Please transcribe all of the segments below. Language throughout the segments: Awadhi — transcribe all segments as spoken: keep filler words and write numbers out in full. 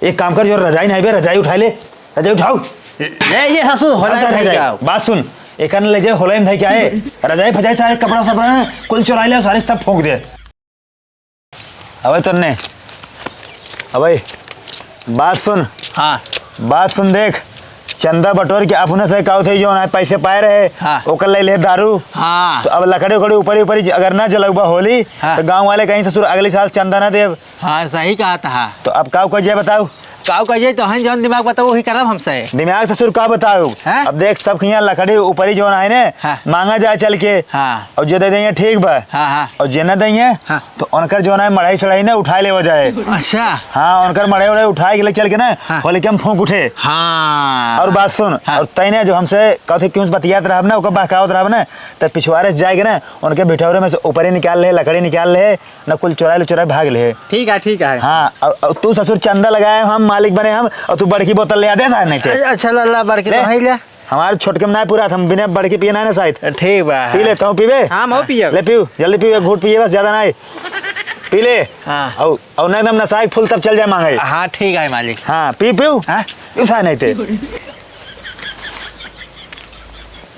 एक काम कर, जो रजाई नहीं बे, रजाई उठाइ ले, रजाई उठाउ। ले ये ससुर, होला अच्छा, नहीं रजाई। जाओ। बात सुन, एकर ले जाए, होलई में धइ के आए। रजाई फजाई सारे कपड़ा सपड़ा ना, कुल चुराइ ले, सारे सब फूँक दे। अबे तन्ने, अबे, बात सुन। हाँ। बात सुन, देख, चंदा बटोर के अपने से काउ थे, जो ना पैसे पाए रहे, हाँ। ओकर ले ले दारू। हाँ। तो अब लकड़ी उकड़ी ऊपरी ऊपरी अगर ना जलउबा होली, हाँ। तो गाँव वाले कहीं ससुर अगले साल चंदा ना देब। हाँ, सही कहा था। तो अब काउ कइल जाए बताउ? काउ कइल जाए, तोहन जौन दिमाग बताउ, वही करब हमसे। दिमाग ससुर का बताउ? हैं? अब देख, सब खियाँ लकड़ी ऊपरी जौन आए ने, हाँ। माँगा जाए चल के। हाँ। और जे दे देइहैं ठीक बा। हाँ, हाँ। और जे ना देइहैं, हाँ। तो उनकर जौन आए मढ़ई सढ़ई ने उठाइ लेवा जाए। अच्छा। हाँ, उनकर मढ़ई उढ़ई उठाइ के ले चल के ना, हाँ। होली के हम फूँक उठे। हाँ। और बात सुन, हाँ। और तैने जो हमसे कहते क्यों बतियात रहब ना, ओकर बहकावत रहब ना, तो पिछवारे से जाए के ना, उनके भिठौरे में से ऊपरी निकाल ले, लकड़ी निकाल ले, ना कुल चोराइल चोराइल भाग ले। ठीक है, ठीक है। हाँ, और, और तू ससुर चंदा लगाए, हम मालिक बने हम, और तू बड़की बोतल ले आ दे साहब नहीं थे। अच्छा, ला, ला, बड़की ले। तो है ले। हमारे छोटके में ना पूरा, हम बिना बड़की पिए ना ना साइत। ठीक बा। पी ले, तू पीबे? हाँ, हम पियब। ले पीऊ, जल्दी पीऊ, एक घूंट पिए बस, ज्यादा ना। पी ले। हाँ। और, और ना एकदम नसाए फुल तब चल जाए माँगई। हाँ, ठीक है मालिक। हाँ, पी पीऊ। हाँ? पीऊ साहब नहीं थे।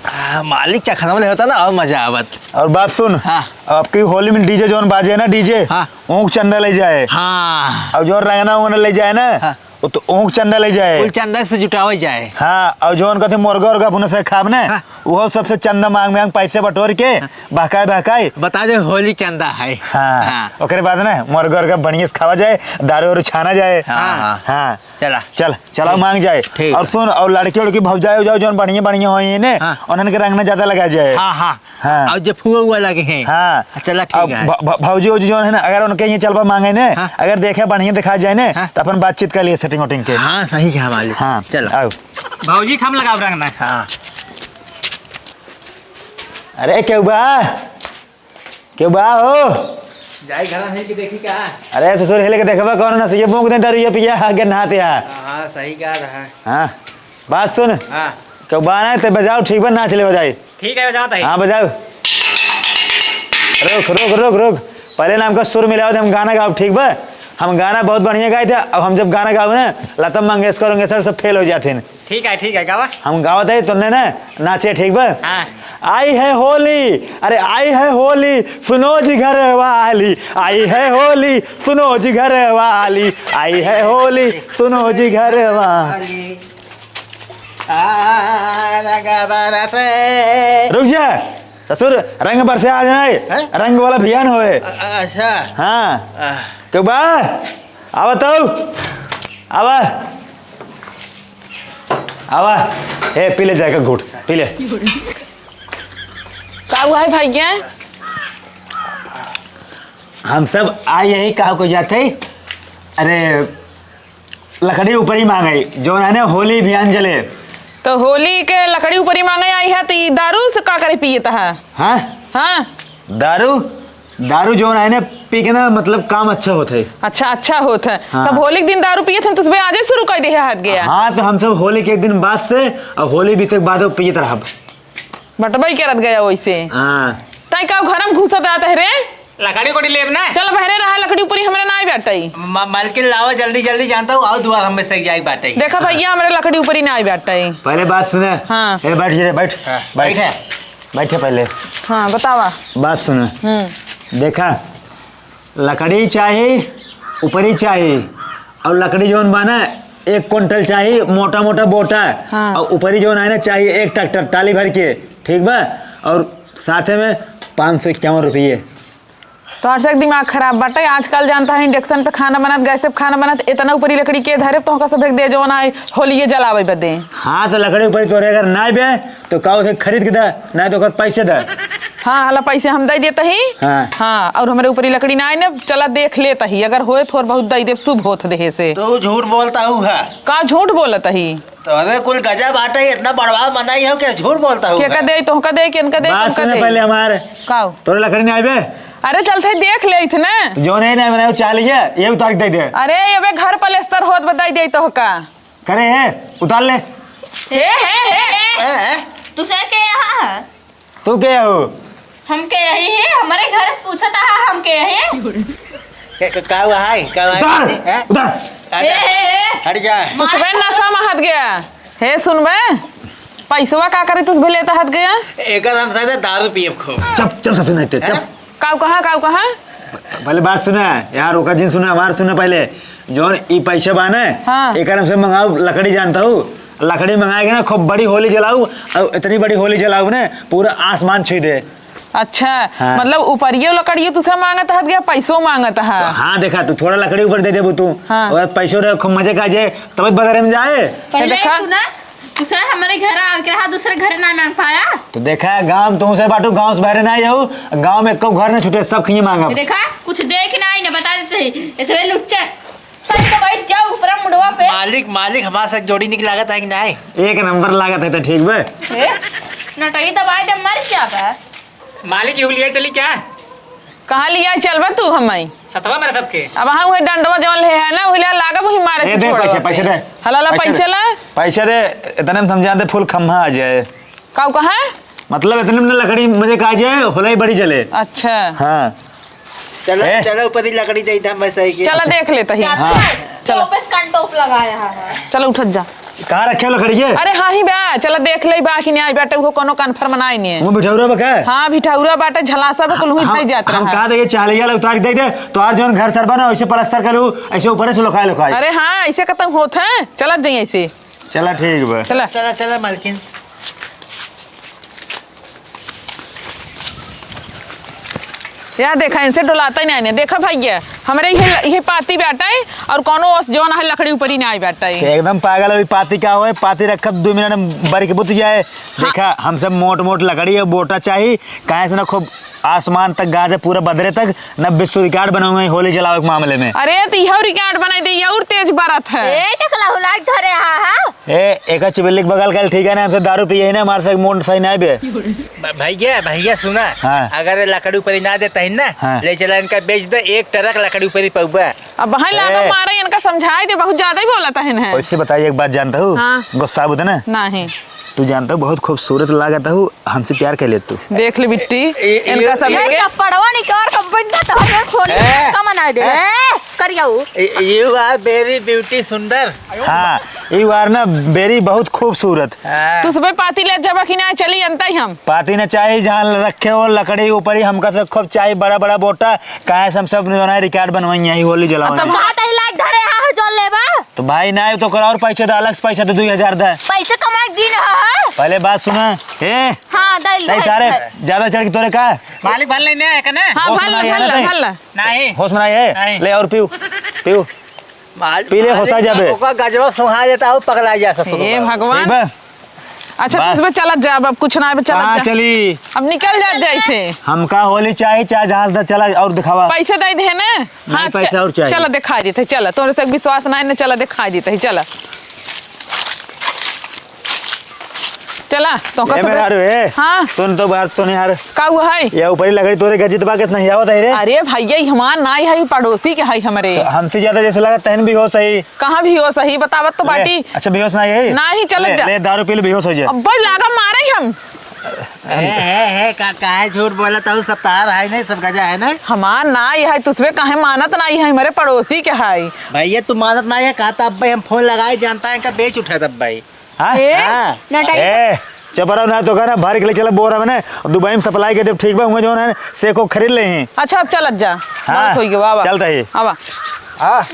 आ, मालिक का खाना वाले होता ना, और मजा आवत। और बात सुन, हाँ। अब की होली में डीजे जौन बाजे ना, डीजे, हाँ। ऊँख चंदा ले जाए। हाँ। और जौन रंगना उंगना ले जाए ना, हाँ। वो तो ऊँख चंदा ले जाए। कुल चंदा से जुटावे जाए। हाँ, और जौन कहते मुर्गा उर्गा अपने से खाब ना, हाँ। वो सबसे चंदा माँग माँग पैसे बटोर के, हाँ। बहकाए बहकाए। बता दे होली चंदा है। हाँ। हाँ। ओकरे बाद ना मुर्गा उर्गा बढ़िया से खावा जाए, दारू वारू छाना जाए। हाँ, हाँ। हाँ। चला। चल, चला ठीक। माँग जाए। ठीक। और सुन, और लड़की उड़की भौजाई उजाई जौन बढ़िया बढ़िया होई ने, हाँ। उन्हन के रंग ना ज्यादा लगा जाए। हाँ, हाँ। हाँ। और जे फुआ उआ लगे हैं। हाँ। चला, ठीक अब है। भ-, भ-, भौजी उजी जौन है ना, अगर उनके यहाँ चलबा माँगे ने, हाँ। अगर देखे बढ़िया दिखा जाए ने, हाँ। तो अपन बातचीत कर लिए setting वेटिंग के। हाँ, सही है मालिक। हाँ, चला। आओ। भौजी के हम लगाब रंग ना। हाँ। अरे, केहू बा? केहू बा हो? जाई घर में के देखी का? अरे ससुर, हिले के देखबा कौन नसिया भूंक दे, दारू ये पिया, आगे नहाते आ। हाँ, हाँ, सही कहा रहा। हाँ, बात सुन। हाँ। केहू बा ना, ते बजाओ, ठीक बा, नाच ले बजाई। ठीक है, बजाओ ताई। हाँ, बजाओ। रुक, रुक, रुक, रुक। पहले ना हमका सुर मिलाओ, तो हम गाना गाओ, ठीक बा? हम गाना बहुत बढ़िया गाए थे, अब हम जब गाना गाओ ना, लता मंगेशकर उंगेशकर सब फेल हो जाते हैं। ठीक है, ठीक है, गावा। हम गावत है, तुमने ना नाचे, ठीक बा? हाँ। आई है होली, अरे आई है होली, सुनो जी घर वाली, आई है होली, सुनो जी घर वाली, आई है होली, सुनो जी घर वाली। आ, रंग बरसे। रुक जा, ससुर, रंग बरसे आ जाए, हैं? रंग वाला भियान होए। अ-, अ-, अच्छा। हाँ। आह। तो बा, आवा तो, आवा। आवा, हे, पी ले जाएगा घूट, पी ले। का हुआ है भैया? हम सब आ यही कहा को जाते, अरे, लकड़ी ऊपरी माँगई, जौन है ना होली भियान जले। तो होली के लकड़ी ऊपरी माँगई आई है, तो ई दारू से का करे पियत है? हाँ? हाँ। दारू? दारू जौन है ना, पी के ना, मतलब, काम अच्छा होत है। अच्छा, अच्छा होत है। हाँ। सब होली के दिन दारू पियत हैं, तो सुबह आजे शुरू कर दे हाथ गया। हाँ, तो हम सब होली के एक दिन बाद से और होली बीते के बाद पियत रहब। बटबई करत गया वैसे। हाँ। तै का घर में घुसत आत है रे? लकड़ी कोड़ी लेब ना। चल बहरे रहा, लकड़ी ऊपरी हमरे ना आई बाटई। म-, मलकिन लावा जल्दी जल्दी, जानता हूँ, आओ दुआ हमें सही जाई बाटई। देखा भैया, हमरे लकड़ी ऊपरी ना आई बाटई। पहले बात सुने। हाँ। ए, बैठ रे, बैठ। हाँ, बैठ। बैठ है। बैठे पहले। हाँ, बतावा। बात सुने। हम्म। देखा, लकड़ी चाही, ऊपरी चाही, और लकड़ी जौन बा ना, एक कुंटल चाही, मोटा मोटा बोटा, हाँ। और ऊपरी जौन है ना, चाही एक ट्रैक्टर टाली भर के, ठीक बा? और साथे में पाँच सौ इक्यावन रुपये। तोहर से एक दिमाग खराब बाटे। आजकल जानता है, induction पे खाना बनत, गैस पे खाना बनत, इतना ऊपरी लकड़ी के धरे, तोहका सब फेंक दे, जौन आए होलिये जलावे बदे। हाँ, तो लकड़ी ऊपरी तोरे अगर ना बे, तो का उसे खरीद के दे, ना तो ओकर पैसे दे। हाँ, हला पैसे हम दे देते ही। हाँ। हाँ, और हमरे ऊपरी लकड़ी ना आए ने, चला देख लेते ही, अगर होए थोर बहुत दे देब, शुभ होत देहे से। तू झूठ बोलता हूँ है। का झूठ बोलत ही? तो अबे कुल गजब बाटे, इतना बड़वा मनाई हो के झूठ बोलता हूँ के का है? दे, तोहका दे, केनका दे, बात तोहका सुने दे। पहले हमारे। का हो? तोरे लकड़ी ना आइबे? अरे चलते देख ले इतने। तो जो नहीं ना बनाए, चाह लीजिए, ये उतार के दे दे। अरे ये बे घर पलस्तर होत बताई दे तोहका। करे है, उतार ले। हे, हे, हे, हे। ए, ए। तुसे के यहाँ है? तू के हो? हम के यही है, हमारे घर से पूछा था, हम के यही है। का, का, का हुआ है? का हुआ है? उधर, हैं? उधर। हट ए, जा। ए, ए। हट जा। तू सुबह नशा में हट गया। हे सुनबे, पैसवा का करे तू सुबह लेता हट गया? एकर हम शायद दारू पियब खूब। चुप, चुप, ससुर नहीं ते, चुप। हैं? काऊ कहा, काऊ कहा? पहले बात सुना यार, ओकर जिन सुना, हमार सुना पहले। जौन ई पैसे बाने, हाँ। एकर हमसे मंगाओ लकड़ी, जानता हूँ, लकड़ी मंगाए के ना, खूब बड़ी होली जलाऊ, और इतनी बड़ी होली जलाऊ ने, पूरा आसमान छुई दे। अच्छा, हाँ। मतलब, ऊपरियो लकड़ियो तुसे मांगत हत गया, पैसो मांगत हा। तो हाँ, देखा, तू थोड़ा लकड़ी ऊपर दे देबू तू, हाँ। और पैसो रहे, खूब मजे का जे, तब बदरे में जाए। पहले देखा। सुना, तुसे हमारे घर आवे के रहा, दूसरे घर ना मांग पाया। तो देखा, गांव में तुमसे बाटू, गांव से बाहर ना आऊ, गांव में एको घर ना छूटे, सब खिए मांगा। देखा, कुछ देख ना आई ना, बता देते ही, ऐसे लुच्चा। सर तो बैठ जाओ ऊपर मुड़वा पे। मालिक, मालिक, हमारा साथ जोड़ी निक लागत है कि नहीं? एक नंबर लागत है, तो ठीक बे। ए, नटई दबाई दे, मर जाबे। मालिक, यू लिया चली क्या? कहाँ लिया चलबा तू हमई? सतवा में रखब के? अब हाँ, वही डंडवा जवन ले है ना, वही ले लागब, वही मारे ए, के दे छोड़वा पैसे, पे। पैसे दे। हला ला, पैसे पैसे दे। ला। पैसे दे, इतने में हम जानते फूल खम्हा आ जाए। काऊ कहा? मतलब, इतने में लकड़ी मजे का आ जाए, होलाई बड़ी जले। अच्छा। हाँ। चलो, ए। चलो, ऊपर ही लकड़ी दे दे, मैं सही के। चलो, अच्छा। देख लेते ही। जाता हाँ। है, चलो। टोप पे स्कन टोप लगाया है। चलो, उठत जा। कहाँ रखे हो लकड़ी ये? अरे हाँ ही बा, चलो देख ले बा कि नहीं आई बाटे, वो कोनो कन्फर्म ना आई नहीं। वो बिठौरा बा का? हाँ, बिठौरा बाटे, झलासा बा, कुल हुई हम, भाई जात हम रहा। कहा दे, ये चालिया ला उतार के दे दे, तो आज जौन घर सर बना, ऐसे प्लास्टर कर लू, ऐसे ऊपर से लुकाए, लुकाए। अरे हाँ, ऐसे कतम होत है, चलत जाइए ऐसे। चला ठीक बा। चला। चला, चला मालकिन। यार देखा, इनसे डोलाता ही नहीं, नहीं। देखा भैया, हमरे ये, ये पाती बाटे और कोनो ओस जौन है लकड़ी ऊपर ही नहीं बाटे। एकदम पागल है, अभी पाती का होए, पाती रखब दो मिनट में बरिक बुत जाए। हाँ। देखा, हमसे मोट मोट लकड़ी है, बोटा चाही, काहे से ना खूब आसमान तक गाजे, पूरा बदरे तक, ना विश्व रिकॉर्ड बनाऊंगा होली जलावे के मामले में। अरे, तो यह रिकॉर्ड बनाई दे, ये और तेज बरत है। ए, टकला हुलाक धरे हा, हा। ए, एका चिबिल्ली के बगल कल ठीक है ना, हमसे दारू पिए ही ना, हमारे से एक मोट सही नहीं बे। भ-, भैया, भैया सुना, हाँ। अगर लकड़ी ऊपर ही ना देता है ना, हाँ। ले चला इनका बेच दे, एक ट्रक लकड़ी ऊपर ही पउबा। अब भाई लागा ए। मारे, इनका समझाई दे, बहुत ज्यादा ही बोलत है इन्हें। वैसे बताइए, एक बात जानता हूँ, हाँ। गुस्सा बुझे ना? नहीं। तू जानता हूँ, बहुत खूबसूरत लागत हूँ, हमसे प्यार कर ले तू। देख ले बिट्टी, ए, ए, इनका सब ए, लेके। कपड़वा निकाल के बंदा तो हमें खोल ए। का मना दे। हाँ। ए, करियाऊ। ए, you are very beauty सुंदर। हाँ, you are ना very बहुत खूबसूरत। हाँ। तू सुबह पाती ले जाबा कि ना, चली अंता ही हम। पाती ना चाही, जहाँ रखे हो लकड़ी ऊपर ही हमका से खूब चाही बड़ा बड़ा बोटा, काहे से हम सब बनाए रिकॉर्ड बनवाई यही होली जलावे। तब बात ही लायक धरे हा, जो लेबा। तो भाई ना, तो करा और पैसे दे, अलग से पैसे दे, दो हजार दे। पैसे कमाए के दिन है। पहले बात सुना, ए, हाँ, दे ले, तई सारे है। ज्यादा चढ़ के तोरे का? मालिक भल नहीं, नहीं है का ना? हाँ, होश भल, में नहीं भल, है ना भल। नहीं। होश में नहीं है? नहीं। ले और पीऊ, पीऊ। माल-, पी ले, होश आ मालिक जाबे। ओका गजवा सुहा देता हो, पगला जा ससुर हे बा। भगवान। ठीक बा? अच्छा, बस। तू इसमें चलत जा, अब, अब कुछ ना, अब चलत कहाँ जा। चली? अब निकल जात जैसे। हमका होली चाही, चाहे जहाज दा चला और दिखावा। पैसे दे दे ना। नहीं, हाँ, पैसा च-, और चाहिए। चला दिखाई देते, चला। तोरे से विश्वास नहीं ना, चला दिखाई देते, चला। चला, तो ए, मेरा रे, हाँ। सुन तो बात सुन यार। का हुआ है? ये ऊपरी लकड़ी तोरे गजित बा कितना ही आवत है रे? अरे भैया, ये हमार नाई है, ये पड़ोसी के है हमरे। तो हमसे ज्यादा जैसे लगा तहन भी हो सही। कहाँ भी हो सही, बतावत तो ले, बाटी। अच्छा, बेहोश ना यही? ना ही, चलत ले, जा। ले, दारू पी ले, बेहोश हो जाए। अब भाई, लागा मारे ही हम। ए, ए, ए, का, काहे झूठ बोलत हूँ? सब तार है नहीं, सब गजा है नहीं। हमार ना ये है, तुझे काहे मानत ना ये है, हमारे पड़ोसी के है। भैया, तू मानत ना है, कहा था अब भाई हम फोन लगाए, जानता है इनका बेच उठा था भाई। हाँ? ए, हाँ। नटाई ए, चुप रहो ना, तो कहना भर के ले चला बोरा में, दुबई में सप्लाई कर दे, ठीक बा, हुआ जो है, से को खरीद ले ही। अच्छा, अब चलत जा। हाँ, बहुत हो गया, वाह, वाह। चलता ही। आवा। हाँ।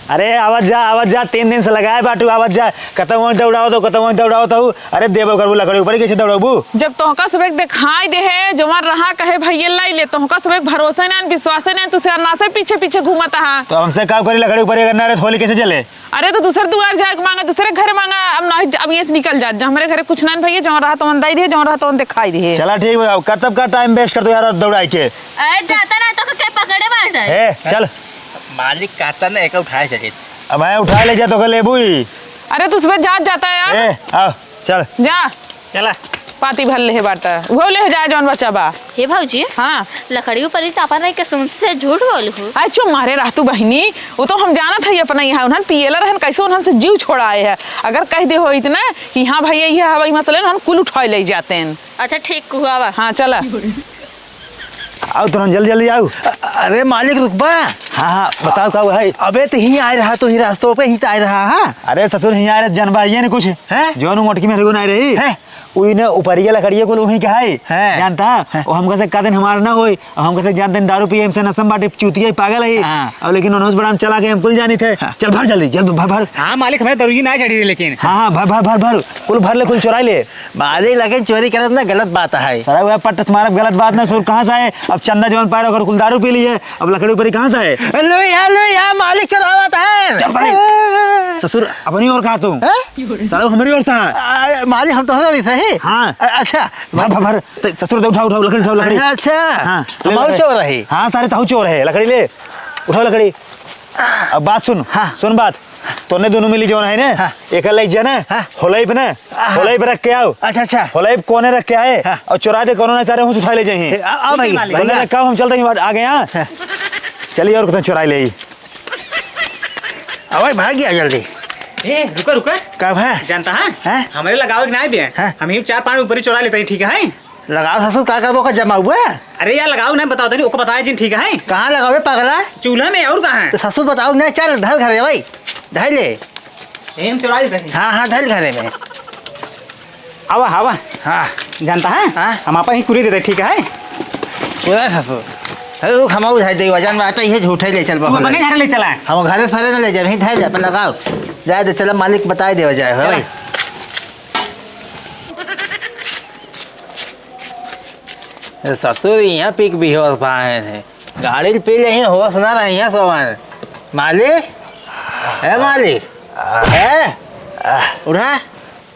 अरे, आवत जा, आवत जा, तीन दिन से लगाए बाटू, आवत जा, कतौ वहीं दौड़ावत हो, कतौ वहीं दौड़ावत हो। अरे, देबो करबू लकड़ी ऊपर, कैसे दौड़ाबू? जब तोहका सबेक दिखाई दे है, जवन रहा कहे भैया लाई ले, तोहका सबेक भरोसे ना, विश्वासे ना, तू सरना से पीछे पीछे घूमत हा। तो हमसे का करी लकड़ी ऊपर, अगर ना रहे, होली कैसे चले? अरे, तो दूसरे दुआर जाके मांगा, दूसरे घर मांगा, अब नहीं, अब ये से निकल जा, जा, हमरे घरे कुछ ना भैया, जवन रहा तवन दे दिए, जवन रहा तवन दिखाई दिए। चला ठीक बा, अब कब तक का टाइम वेस्ट कर दो यार, दौड़ाई के। ए, जाता ना तो के पकड़े बाटे। ए, चल। मालिक कहता ना, एक उठाए चले। अब मैं उठा ले जा तो के लेबू ही। अरे, तू सुबह जात जाता है यार। ए, आओ, चल। जा। चला। पाती भर ले बाटा। वो ले जाए जौन बचा बा। हे भौजी। हाँ। लकड़ी ऊपर ही तो अपन रह के सुन से झूठ बोल हो। अरे चुप मारे रह तू बहिनी। वो तो हम जानत है अपना यहाँ उन्हन पियला रहन, कैसे उन्हन से जीव छोड़ाए है। अगर कह दे हो इतना कि हाँ भैया ये हवाई मत ले, उन्हन कुल उठाए ले जाते हैं। अच्छा ठीक हुआ बा। हाँ चला। आओ तुरंत, जल्दी जल्दी आओ। अ-, अरे मालिक रुकबा। हाँ हाँ, बताओ का हुआ है? अबे तो ही आए रहा, तो ही रास्तों पे ही तो आए रहा, हाँ? अरे ससुर, ही आए रहे, जनबा ये नहीं कुछ। हैं? जौन मोटकी में रघु नहीं रही। हैं? उई ने ऊपरिया लकड़िया कुल उही के है। हैं। जानता? हैं। वो हमका से का दिन हमार ना होई, और हमका से जान दिन दारू पिए, हमसे नशम बाटे, चूतिया ही पागल है। हाँ। और लेकिन उन्होंने बड़ा हम चला के हम कुल जानी थे। हाँ। चल भर जल्दी, जल्द भर, भर। हाँ मालिक, हमें दरुई ना चढ़ी रही लेकिन। हाँ, हाँ, भर, भर, भर, भर। कुल भर ले, कुल चुराई ले। मालिक, लेकिन चोरी करत ना गलत बात है। सारा वह पट्ट से मारब गलत बात ना, सुर कहाँ से आए? अब चंदा जवन पाए रहो, कुल दारू पी लिए, अब लकड़ी ऊपरी कहाँ से आए? लो यार, लो यार, मालिक चुरावत है। चल भाई। ससुर, अपनी ओर कहा तू? हैं? सारा हमारी ओर से है। आ, मालिक, हम तो हंसा नहीं सही। हाँ। अ-, अच्छा। भर, भर, भर। ते, ससुर, दे, उठाओ, उठाओ, लकड़ी उठाओ, लकड़ी। अच्छा, अच्छा। हाँ, हम ले, और ले। चोर रही। हाँ, सारे तहु चोर है, लकड़ी ले। उठाओ लकड़ी। अब बात सुन। हाँ। सुन बात। तोने दोनों मिली जौन है ने, हाँ। एक ले जाना, हाँ। होलाई पे ना, हाँ। होलाई पे रख के आओ। अच्छा, अच्छा। होलाई पे कोने रख के आए, हाँ। और चुरा दे कोनो ना सारे हुस उठा ले जाइए। ए, आ, आ भाई, ठीक है, मालिक। बोले भैया। रखा, हम चलते हैं, आ गए, हाँ। हाँ। चलिए और कुछ चुरा ले। आ भाई, भाग गया जल्दी। ए, रुका, रुका। कब है? जानता है? हैं? हमारे लगाओ कि ना दिए? हाँ। हम ही चार पांच ऊपरी चुरा लेते हैं, ठीक है? लगाओ ससुर, का करबो का जमा हुआ? अरे यार, लगाओ ना, बताओ तनी, ओको बताए जिन, ठीक है? कहाँ लगाओ बे पगला? चूल्हा में, और कहाँ है? तो ससुर बताओ ना, चल धर घरे भाई, धर ले। यही हम चुरा लेते हैं। हाँ, हाँ, धर घरे में। आवा, आवा। हाँ। जानता है? हाँ। हम आपा ही कुरी देते, ठीक है? पूरा ससुर। अरे रुक, हम उठाई दे, वजन बाटे, ये झूठे ले चल वो बकला। बने घर ले चला है। हम घरे फरे ना ले जाए, यहीं धर ले, अपन लगाओ। जाए दे, चला मालिक बताए दे जाए, चला। भाई। ए, ससुर, यहाँ पी के बेहोश पाए थे। गाड़ी पी ले ही होश ना रही है सवन। मालिक, ए मालिक, ए, उठा।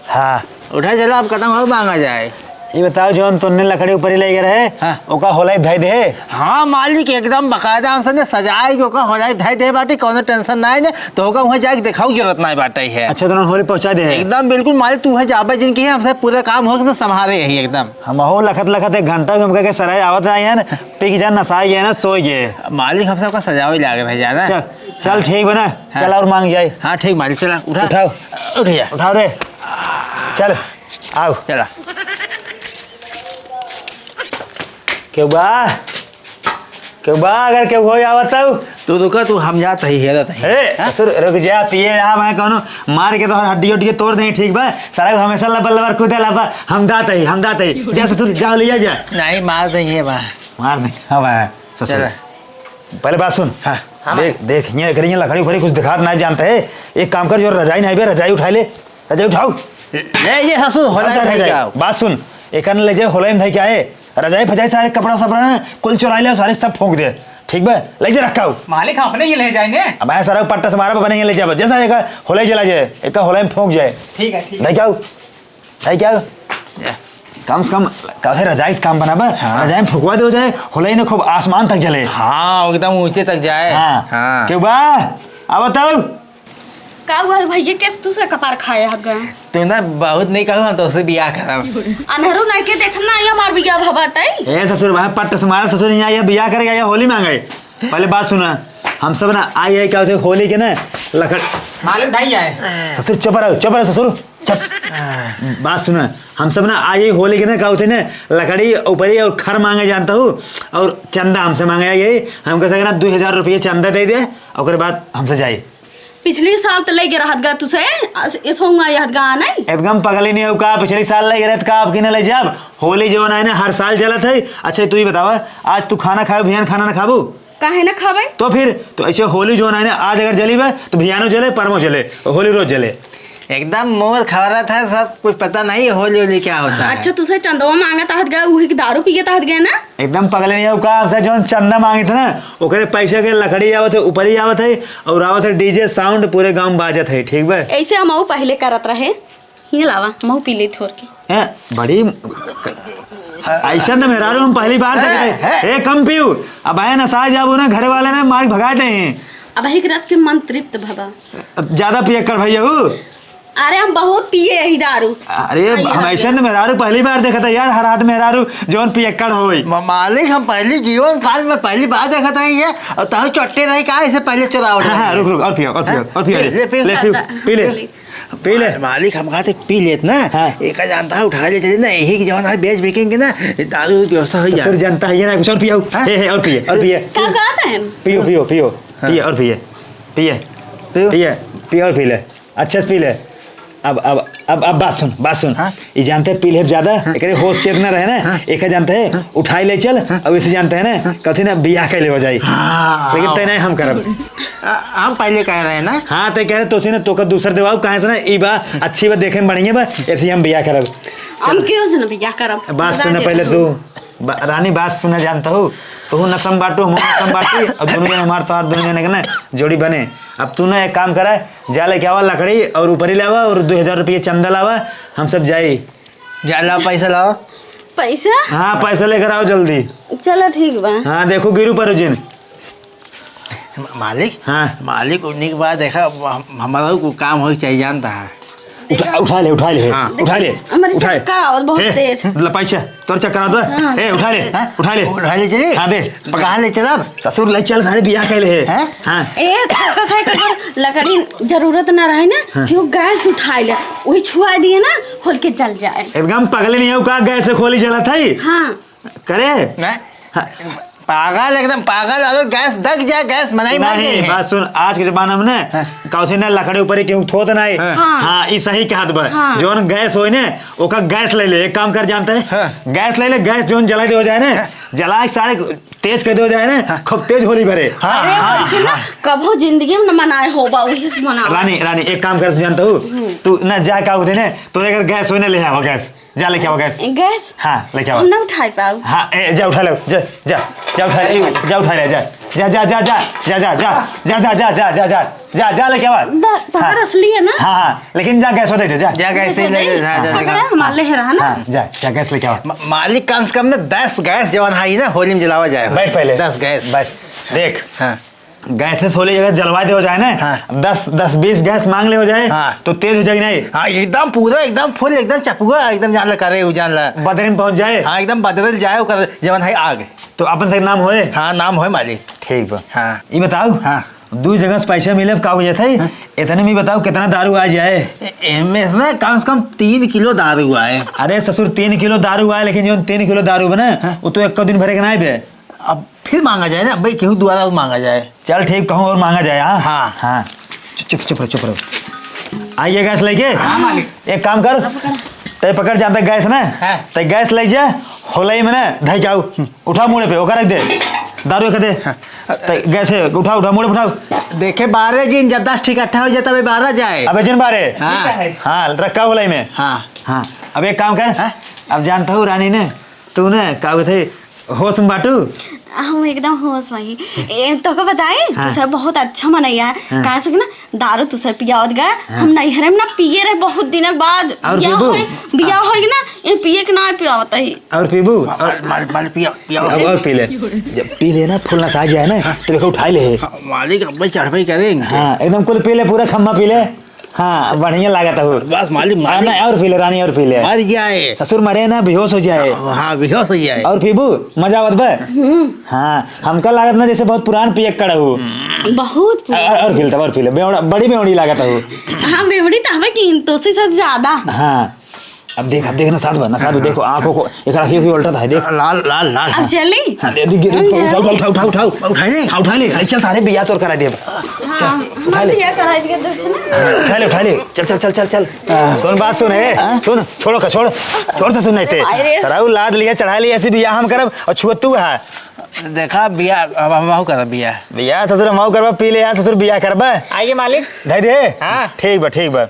हाँ। उठा, चलो, अब कदम और मांगा जाए। ये बताओ, जौन तोन्ने लकड़ी ऊपर ही ले गए रहे, हाँ। ओका होलाई धई दे। हाँ मालिक, एकदम बकायदा हमसे ने सजाए के ओका होलाई धई दे बाटी, कौनो tension ना है ने। तो होगा वहाँ जाके देखाऊ जरूरत ना बाटे है। अच्छा, तो होली पहुँचा दे है। एकदम बिल्कुल मालिक, तू है जाबे जिनकी है, हमसे पूरे काम हो एकदम संभाले यही एकदम। हम हो लखत लखत एक घंटा घूम के सराय आवत रहे हैं, पी के जान नसाए गए ना, सोए गए। मालिक हमसे आपका सजावे लागे भाई जाना। चल, चल ठीक बना, हाँ। चल और मांग जाए। हाँ ठीक मालिक, चला उठा। उठाओ। उठिया। उठाओ रे। चल, आओ। चला। क्यों बा? केहू बा, अगर केहू होई आवत तउ? तू रुका, तू हम जात हई, हेरत हई। ए, हाँ? ससुर, रुक जा, पिए आ, मैं कौनो मार के तोहर हड्डी उड्डी तोड़ देई, ठीक बा? सारा हमेशा लबर लबर कूदे ला बा, हम दात हई, हम दात हई। जा ससुर, जा लिया जा। नहीं, मार देई है बा। मार देई, हाँ बा, ससुर। चला। पहले बात सुन। हाँ। हाँ, देख, देख, हियाँ एकरे हियाँ लकड़ी उकड़ी कुछ दिखात नाहीं जानत है। एक काम कर, जो रजाई नाहीं बे, रजाई उठाइ ले। रजाई उठाओ। ले ये ससुर, होलाई अच्छा, में धई रजाई। के आओ। बात सुन, एका न ले जाए, होलाई में धई के आए। रजाई फजाई सारे कपड़ा सपड़ा ना, कुल चुराइ ले, सारे सब फूँक दे। ठीक बा? ले जा रखा हो। मालिक, हम अपने ही ले जाएंगे। अब ऐसा रहो, पट्टा से मारा, अपने ही ले जाबा। जैसा एका होलाई जला जाए, एका होलाई में फूँक जाए। ठीक है, ठीक है। धई के आओ। धई के आओ। जा। कम से कम, काहे रजाई के काम बनाबा? हाँ। रजाई में फुकवा दे हो जाए, होलाई ने खूब आसमान तक जले। हाँ, एकदम ऊंचे तक जाए। हाँ। हाँ। क्यों बा? अब बताओ। का हुआ है भैया, कैसे दूसरे कपार खाए हग गए? तू ना बहुत नहीं कहू, हम तोसे बियाह करब। अनहरू नहीं के देखना, ये हमार बियाह भवा तई। ए ससुर, वहाँ पट्ट से मारा ससुर, यहाँ ये बियाह करे, या होली मांगे। पहले बात सुना, हम सब ना आई है क्या होते होली के ना लकड़। मालिक भाई आए। ससुर चुप रहो, चुप रहो ससुर, चुप। बात सुना, हम सब ना आई है होली के ना क्या होते ना लकड़ी ऊपरी और खर मांगे जानता हूँ, और चंदा हमसे मांगे आई है। हम कह सके ना दो हजार रुपये चंदा दे दे, ओकरे बाद हमसे जाई। पिछली साल त ले गे रहत गा तुसे, अस-, एसो हुआ यहत गा नहीं? एकदम पगली नहीं हो का? पिछली साल ले गे रहत का, अब की न ले जाब? होली जवन है ना, हर साल चलत है। अच्छा, तू ही बतावा, आज तू खाना खाए, बिहान खाना ना खाबू? काहे ना खाबे? तो फिर, तो ऐसे होली जवन है ना, आज अगर जली बा, तो बिहानो जले, परमो जले, होली रोज जले। एकदम मोर खवरत है, सब कुछ पता नहीं है होली होली क्या होता है। अच्छा, तुसे चंदवा मांगत आहत गा, उही के दारू पियत आहत गा ना? एकदम पगले नहीं हो का, आपसे जौन चंदा मांगित ना, ओकरे पैसे के लकड़ी आवत है, ऊपरी आवत है, और आवत है DJ sound, पूरे गांव में बाजत है, ठीक बा? ऐसे हम पहले करत रहे, ये लावा, महू पी ले थोर के। ए, बड़ी, ऐसा तो मेहरारू हम पहली बार देख रहे। ए, ए, कम पीऊ, अब आए ना साज, अब उन्हें घर वाले ने मार भगा दे हैं। अब एक रच के मन तृप्त भवा। अब ज्यादा पियक्कड़ भैया हूँ। अरे, हम बहुत पिए यही दारू। अरे, हाँ, ये हम ऐसे न मेहरारू पहली बार देखत है यार, हर हाथ मेहरारू जौन पियक्कड़ होई। म-, मालिक, हम पहली जीवन काल में पहली बार देखत है ये, और तहु चट्टे रही का, इसे पहले चुरावत हाँ, हाँ, रही। रुक, रुक, और पियो, और पियो, हाँ? और पियो, ले, ले, पी। ले, पी, पी ले। ले। पी ले। मा-, मालिक, हम कहते पी लेत ना। हाँ। एका जानता है, उठा ले चले ना, यही के जवान है, बेच बिकेंगे ना, ये दारू की व्यवस्था हो जाए। ससुर जानता है ये ना, कुछ और पियो। हाँ? हे, हे, और पिए, और पिए। का कहते हैं? पियो, पियो, पियो। हाँ। पिए और पिए। पिए। पियो। पिए, पिए और पी ले। अच्छे से पी ले। अब, अब, अब, अब बात सुन, बात सुन। हाँ? ये जानते हैं, पी ले ज्यादा, हाँ। एकरे होश चेत ना रहे ना, हाँ। एका जानते हैं, हाँ। उठाई ले चल, हाँ। अब इसे जानते हैं ना, हाँ। कथी ना बियाह कैले हो जाई। हाँ। लेकिन तय नहीं हम करब। आ, हम पहले कह रहे हैं ना। हाँ, तय कह रहे तो से ना, तोका दूसर देवाऊ, कहाँ से ना, ई बा, अच्छी बा, देखे में बढ़िया बा, ऐसे हम बियाह करब। हम क्यों से ना बियाह करब? बात बता सुन दे। पहले तू। बा-, रानी, बात सुना जानता हूँ, तू नसम बाटू, हम नसम बाटी, और दोनों जन हमार तोहार दोनों जने के ना जोड़ी बने। अब तू ना एक काम करा, जा लेके आवा लकड़ी और ऊपरी लावा और दो हजार रुपये चंदा लावा, हम सब जाई। जा लावा, पैसा लावा। पैसा? हाँ, पैसा लेकर आओ जल्दी। चलो, ठीक बा। हाँ, देखो, गिरू परो जिन। म-, मालिक? हाँ। मालिक, उन्हीं के बाद देखा, अब हम, हमारा को काम होई चाहिए, जानता है। उठा, उठा ले, उठा ले, हाँ। उठा ले, हमारे उठा ले। चक्कर आवत बहुत ए, तेज। ल पैसा, तोर चक्कर आवत बा? हाँ। ए, उठा ले, हाँ? उठा ले। उठा ले चली? हाँ, दे। कहाँ ले चलब? ससुर ले चल, घरे बियाह कैले है। हैं? हाँ। ए, तो कैसे एक बार लकड़ी जरूरत ना रहे ना, हाँ। क्यों गैस उठा ले, वही छुआ दिए ना, होल के जल जाए। एकदम पगले नहीं हो का, गैस से खोली जलत है? हाँ। करे? नहीं। हाँ। पागल, एकदम पागल, अगर गैस दग जाए, गैस मनाई मर नहीं, गई है। बात सुन, आज के जमाना में ना, हाँ। का होते ना, लकड़ी ऊपर ही केहू थोत नहीं। हाँ। हाँ, ई सही कहत बा। हाँ। जौन गैस होई ना, ओका गैस ले ले, एक काम कर जानते हैं? हाँ। गैस ले ले, गैस जौन जला दे हो जाए ना, हाँ। जला के सारे तेज कर दे हो जाए ना, हाँ। खूब तेज होली भरे। हाँ, अरे, हाँ, वैसे ना, हाँ। कभो जिंदगी में न मनाए होबा, वही से मनाओ। रानी, रानी, एक काम कर, तू जानता हूँ, हम्म। तू ना जा, का होते ना, तो अगर गैस होई ना, ले आवा गैस। जा लेके आवा गैस। गैस? हाँ, लेके आवा। हम ना उठाई पाऊ। हाँ, ए, जा उठा ले, जा, जा, जा उठा ले, ए, जा उठा ले, जा। जा, जा, जा, जा, जा, जा, जा, जा, जा, जा, जा, जा, जा, जा, जा, जा लेके आवा। दा-, तार हाँ। असली है ना? हाँ, हाँ, लेकिन जा गैस दे दे, जा। जा गैस ही ले, जा, जा, जा। पकड़ा, हमारे ले रहा ना? हाँ, जा, जा गैस लेके आवा। म-, मालिक कम से कम ना दस गैस जवन है ना, होली में जलावा जाए। बैठ पहले। दस गैस। बस, देख। हाँ। गैस से सोले जगह जलवा दे हो जाए ना, हाँ। दस, दस बीस गैस मांग ले हो जाए, हाँ। तो तेज हो जाए कि नहीं? हाँ, एकदम पूरा, एकदम फुल, एकदम चपुआ, एकदम जान ला करे, उ जान ला। बदरी में पहुंच जाए। हाँ, एकदम बदरी में जाए, ओकर जवन है आग। तो अपन से नाम होए? हाँ, नाम होए मालिक। ठीक बा। हाँ। ई बताओ, हाँ। दू जगह से पैसा मिले, का हो जाता है? हाँ। इतने में बताओ, कितना दारू आ जाए? ए-, एमे से ना कम से कम तीन किलो दारू आए। अरे ससुर, तीन किलो दारू आए, लेकिन जौन तीन किलो दारू बने, हाँ। वो तो एक दिन भरे के ना बे। अब फिर मांगा जाए ना, भाई, केहू दुआरा और मांगा जाए। चल ठीक, कहूँ और मांगा जाए, हाँ? हाँ। हाँ। चु-, चुप, चुप रहो, चुप रहो। आइए गैस लेके। हाँ, मालिक। एक काम कर, अब पकड़। तै पकड़ जाता गैस ना, हाँ। तै गैस ले जा, होलई में ना, धई के आऊ। उठा मुड़े पे, ओकर रख दे। दारू के दे। हाँ। तै गैस है, उठा, उठा, मुड़े पे उठाओ। देखे बारह जिन, जब दस ठीक इकट्ठा हो जाता, वे बारह जाए। अबे जिन बारह। हाँ। हाँ, रखा होलई में। हाँ। हाँ। अब एक काम कर, हाँ? अब जानता हूँ रानी ने, तू ना, का कहते, होश में बाटू? हम एकदम होश में ही। ए, तोहका बताई, हाँ। तू सब बहुत अच्छा मनैया है। हाँ। काहे से कि ना, दारू तू सब पियावत गए। हाँ। हम नैहरे में ना पिए रहे बहुत दिन के बाद। और बियाह पीबू? होई, बियाह हाँ। होई कि ना, ये पिए के ना पियावत ही। और पीबू? मा-, और मा-, मा-, मालिक पिया, पिया। अब और पी ले। जब पी ले ना, फुल नशा जाए ना, हाँ। तो देखो उठा ले। हाँ, मालिक, अब चढ़बे करेंगे। हाँ, एकदम कुल पी ले, पूरा खम्मा पी ले। हाँ, बढ़िया लागत हो। बस मालिक, हाँ, मालिक। ना, और पी ले, रानी, और पी ले। मर जाए। ससुर मरे ना, बेहोश हो जाए। हाँ, बेहोश हो जाए। और पीबू, मजा आवत बा? हम्म। हाँ, हमका लागत ना जैसे बहुत पुरान पियक्कड़ हो। बहुत और, पुरान। और पी ले, तब और पी ले। बेवड़ा, बड़ी बेवड़ी लागत हो। हाँ, बेवड़ी तो हवे कि तो से सब ज्यादा। हाँ। अब देख, अब देख, नसात बा, नसात बा, हाँ। देखो, आँखों को, एक आँखी, आँखी उल्टा था, देख। लाल, लाल, लाल। अब चली? हाँ, दे, दे, दे, हम उठा, चली? उठा, उठा, उठा, उठा। उठा ले। हाँ, उठा ले, अरे चल, सारे बिया तोर करा दे। हाँ, चल, हम उठा ले। बिया करा दिया, दो ना। हाँ, उठा ले, उठा ले। चल, चल, चल, चल, चल। हाँ। सुन, बात सुन, ए, हाँ? सुन, छोड़ो का, छोड़, छोड़ से सुन, नहीं ते। अरे। सराऊ लाद लिया, चढ़ा लिया, ऐसे बिया हम करब, और छुअत तू है। देखा, बिया, अब हम करब बिया। बिया, ससुर, हम करबा, पी ले यार, ससुर, बिया करबा। आइए, मालिक। धै दे। हाँ। ठीक बा, ठीक बा।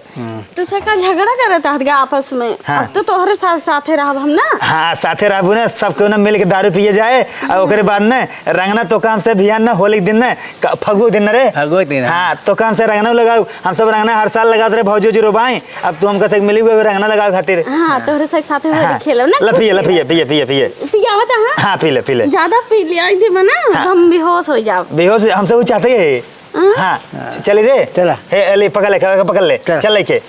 तू से का झगड़ा करत हत गा आपस में? हाँ। अब तो तोहरे साथ, साथे रहब हम ना। हाँ, साथे रहबू ना, सब केहू ना मिल के दारू पिए जाए, और ओकरे बाद ना रंगना तो काम से बिहान ना, होली के दिन ना, क-, फगुआ के दिन ना रे। फगुआ के दिन, हाँ। हाँ, तो काम से रंगना लगाऊ, हम सब रंगना हर साल लगावत रहे, भौजी उजी रोबाई, अब तू हमका से मिली हुए रंगना लगावे खातिर। हाँ, तोहरे साथ, साथे होली हाँ। खेलब ना, ला पिए, ला पिए, पिए, पिए, पिए। पियावत है, हाँ? हाँ, पी ले, पी ले। ज्यादा पी ले, आई देबा ना, हाँ। हम बेहोश हो जाब। बेहोश, हमसे वो चाहते ही है। हाँ? हाँ, च-, चली रे। चला। हे, ए, ले, पकड़ ले, पकड़ ले। चला। चल लेके।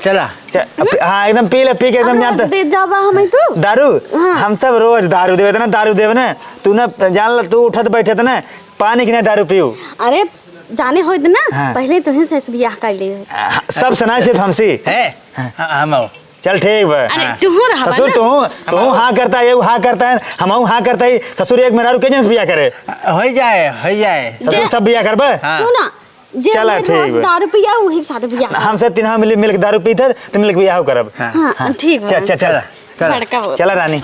चला। च-, अब पी-, हाँ, एकदम पी ले, पी के एकदम अब जानते। रोज दे जाबा हमें तू? दारू? हाँ। हम सब रोज दारू देवे ना, दारू देवे ना। तू ना, जान ला, तू उठत बैठत ना, पानी की ना दारू पीऊ। अरे, जाने होइत ना, हाँ। पहिले तुहीं से बियाह कर ले। हाँ, सब सनाई सिर्फ हमसे। है? हाँ। हाँ, हम आओ। चल ठीक बा। अरे, हाँ। तुहूँ रहबा ससुर, ना। तुहूँ, तुहूँ हाँ करता है, उ हाँ करता है, हमहू हाँ करता है। ससुर, एक मेहरारू के जन से बियाह करे? हो जाए, हो जाए। ससुर, जे सब बियाह करबे? हाँ। सुना, जे चला, हमें ठीक रोज बा। दारू पिया, उही के साथ बियाह। हमसे तीनों मिल, मिल के दारू पीते, तो मिल के बियाह करब। हाँ। हाँ, हाँ। ठीक बा। चल, चल, चल। चला, चला। बड़का हो। चला रानी।